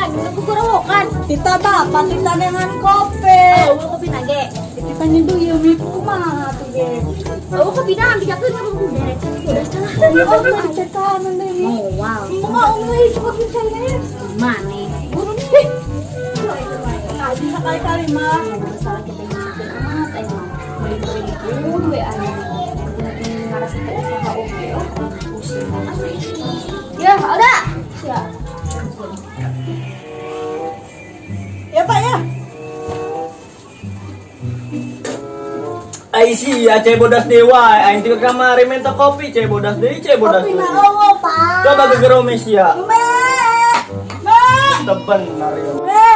Gan, nagugurawokan. Tita bapak, tita dengan kopi. Oh, kopi nage. Tita nyeduh ya mi kumaha tuh ge. Oh, kopi dah, ambil aku nggak beres. Udah salah. Oh, mah cetakan deh mi. Oh, wow. Muka umi kopi saya. Mana? Ih. Tadi sekali-kali mah. Masalah kita yang sakit amat emang. Pun we anu. Ngarasa ke usaha oke oh. Pusing. Ya, ada. Ya. Ya Pak ya. Ai sia cai bodas dewa, aing tiga kamari minta kopi cai bodas deui, cai bodas Kopi deui. na owo Pak. Coba gegero sia. Me. Me. Teu bener ya. Me.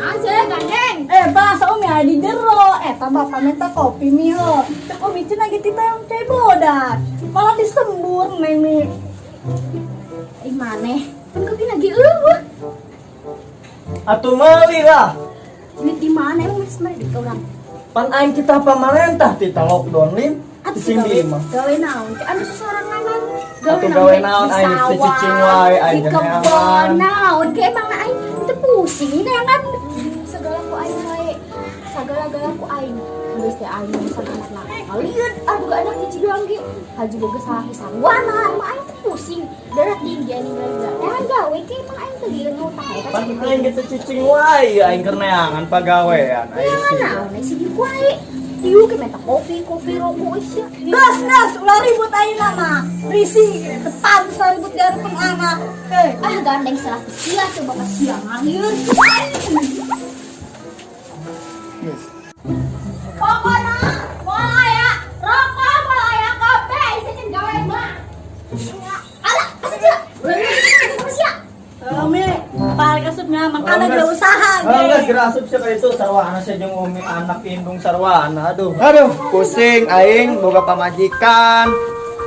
Aja gandeng. Eh, bahasa Umi ada di jero. Eh, bapak minta kopi mi ho. Cek Umi cenah gitu tita yang cai bodas. Malah disembur neng mi. Ih, maneh. Kan kopi lagi eueuh. Atuh meuli lah. Duit di mana emang masih mereka di orang? Pan aing kita pamarentah tita lockdown lim. Atuh Cicing di imah. Gawe naon? Ke anu sesorangan. Atuh gawe naon aing teh cicing wae aing Di kebon neangan. naon ke emang aing teu pusing neangan. Segala ku aing wae. Sagala-gala ku aing. Geus teh aing urusan anakna. Kalieun aduh anak hiji doang ge. Haji boga salaki sarwana emang aing teh pusing. Darah tinggi aing gawe. Neangan gawe ke emang aing teh lieur ngutang eta Pan aing kita cicing wae aing keur neangan pagawean aing Neangan sia. naon si di wae. Diu ke minta kopi, kopi rokok sia. Gas, gas, ulah ribut ayeuna mah. Risi, depan bisa ribut di hadapan anak. Eh, Ah gandeng salah sia coba kesiangan ieu. Pokokna moal aya rokok moal aya kopi isi gawe mah. Ala, asa dia? Sia. Umi, balik asupnya makana geus usaha Oh, ge. geus geura asup sia ka itu sarwana sia jeung umi anak indung sarwana. Aduh. Aduh, pusing aing boga pamajikan.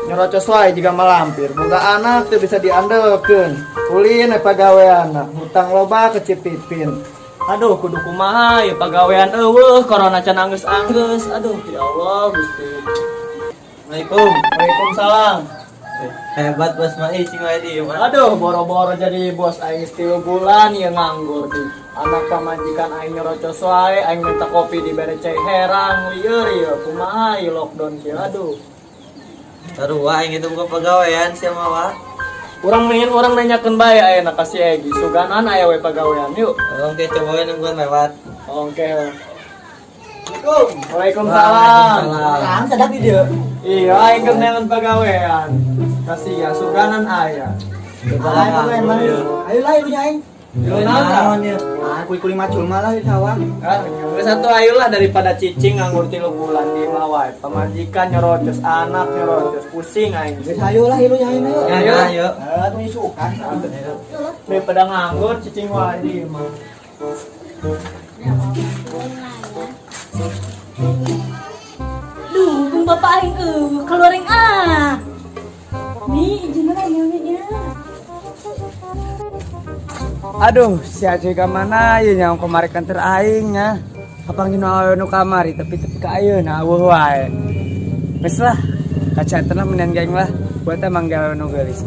Nyerocos wae jiga malampir. Boga anak teu bisa diandelkeun. Ulin we pagaweanna, hutang loba ke Cipipin. Aduh, kudu kumaha ya pagawean eueuh, corona can anggeus-anggeus. Aduh, ya Allah, Gusti. Assalamualaikum. Waalaikumsalam. Hebat bos mah cing wae di imah. Aduh, boro-boro jadi bos aing 3 bulan ya nganggur di. Anak pamajikan aing nyerocos wae, aing minta kopi dibere cai herang, lieur ieu kumaha ieu lockdown kieu. Aduh. Sarua aing itu bukan pagawean sia mah wa. Urang mendingan urang nanyakeun bae ayeuna ka si Egi. Suganan aya we pagawean yuk. Oke, coba we nungguan lewat. Oke. Assalamualaikum. Waalaikumsalam. Waalaikumsalam. Sadap di dieu. Iya, aing keur neangan pagawean. Kasih ya suganan aya. Coba Ayo, lah, main, main. Ayo lah, ilunya aing. Ilu naon naon ya? Ah, kuli-kuli macul malah di sawah. Ah, geus atuh ayolah daripada cicing nganggur 3 bulan di imah wae. Pamajikan nyerocos, anak nyerocos, pusing aing. Geus ayo lah ilunya aing ayo. Ya, ayo. Ayo. Ah, tuh isukan. Daripada nganggur cicing wae di imah. Duh, bung bapak aing eueuh keluar aing ah. Mi, izin aing mi nya. Aduh, si Aceh ka mana ieu nya kamari kantor aing nya. Kapanggih nu awewe nu kamari tapi tepi ka ayeuna eueuh wae. Geus lah, kacanten lah mendingan geng lah. Buat emang gawe nu geulis.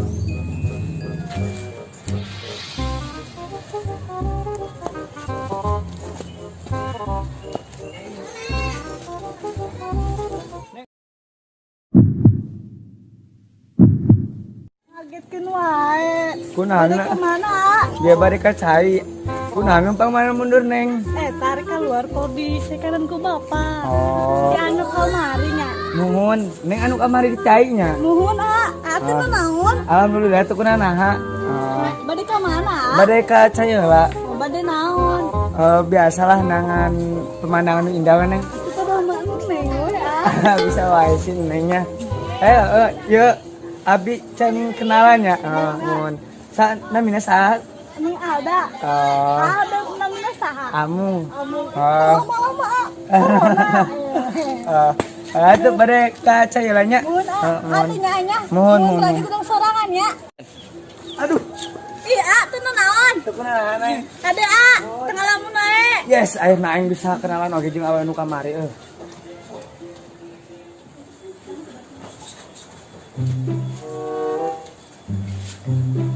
Ngagetkeun wae. Kunaon? Bade ka mana? Dia bari ka cai. Kunaon pang mana mundur neng? Eh, tarik keluar kok di sekaran ku bapak. Oh. Si anu kamari nya. Nuhun, neng anu kamari di cai nya. Nuhun ah, atuh Ah. naon? Alhamdulillah tuh kunaon naha. Oh. Bade ka mana? Bade ka cai heula. Oh, bade naon? Biasalah nangan pemandangan nu indah we, neng. Itu teh mah neng we ah. Bisa wae sih nengnya. Yuk abi can kenalan ya. Nuhun. Sa namina saha? Neng Alda. Oh, Alda namina saha? Amu. Amu. Oh. Lama lama ah. Atuh bade ka cai heula nya. Nuhun ah. Nuhun. Atuh nya. Nuhun, nuhun. Lagi kudang sorangan ya. Aduh, Ih, ah, tuh naon? teu kunaon neng. Kade ah, tengah lamun wae. Yes, ayeuna aing bisa kenalan oge jeung awewe nu kamari euy.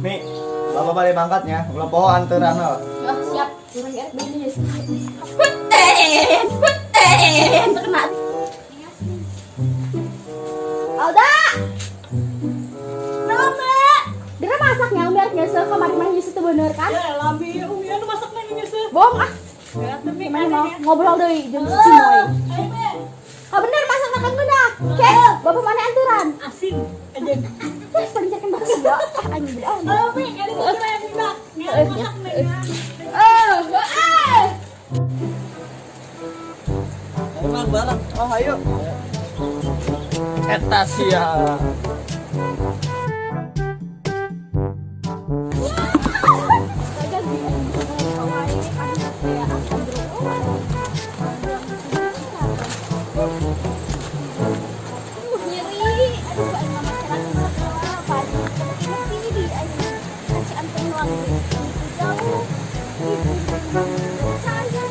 Mi, bapak Bapak balik mangkatnya, ulah poho anteran lah. Oh, siap. Urang erek beli geus. Puten, puten, terkena. Alda. Naon, Me? Dira masaknya Umi arek nyesel kemarin mah nyesel teu bener kan? Ya lami, Umi anu masak nang nyesel. Bohong ah. Ya, tapi Gimana mau ngobrol deui jeung si Cimoy. Ayo, Me. Ah bener masak makan geunah. Ke, bapak mana anturan? Asin aja. Wah, paling bakso. Ah, anjing ah. Oh, Mi, kali ini kita yang minta. Nggak masak nih. Eh, eh. Ayo bang, bareng. Oh, ayo. Eta sia. Nyeri. Aduh, aing mah masalah segala pagi. Ngerti di aing. Kaci anteng lagi. Jauh. Percaya.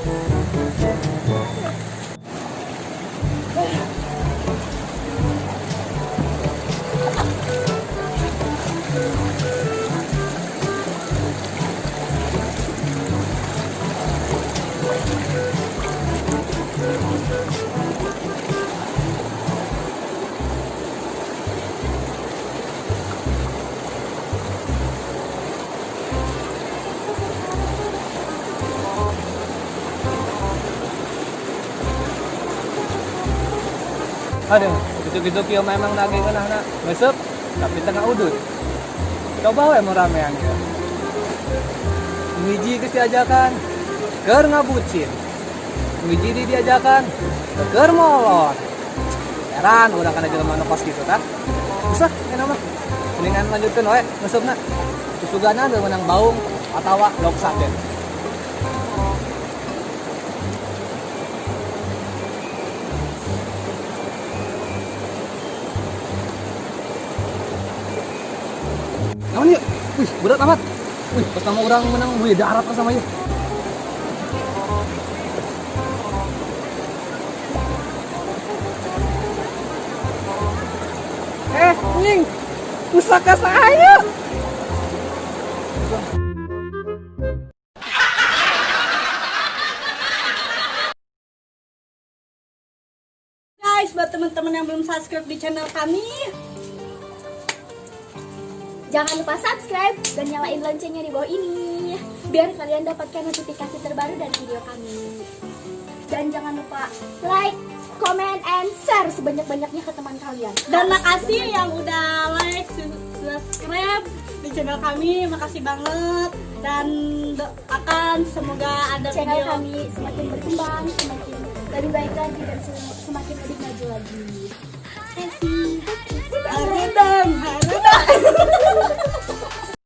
Aduh, gitu-gitu kieu mah emang nagih ngeunahna. Ngeuseup tapi tengah udut. Coba we mau ramean ya. Hiji geus diajakan keur ngabucin. Hiji di diajakan keur molor. Heran urang kana jelema nu kos kitu tah. Geus lah, enak mah. Mendingan lanjutkeun we ngeusupna. Susugana teu meunang baung atawa lok sate. Naon yuk? Wih, berat amat. Wih, pas nama orang menang, wih, darat lah sama yuk. Nying, pusaka saya. Guys, buat teman-teman yang belum subscribe di channel kami, Jangan lupa subscribe dan nyalain loncengnya di bawah ini biar kalian dapatkan notifikasi terbaru dari video kami. Dan jangan lupa like, comment, and share sebanyak-banyaknya ke teman kalian. Dan makasih yang udah like, subscribe di channel kami, makasih banget. Dan doakan semoga ada channel video kami semakin berkembang, semakin lebih baik lagi dan semakin lebih maju lagi. Harudang, harudang.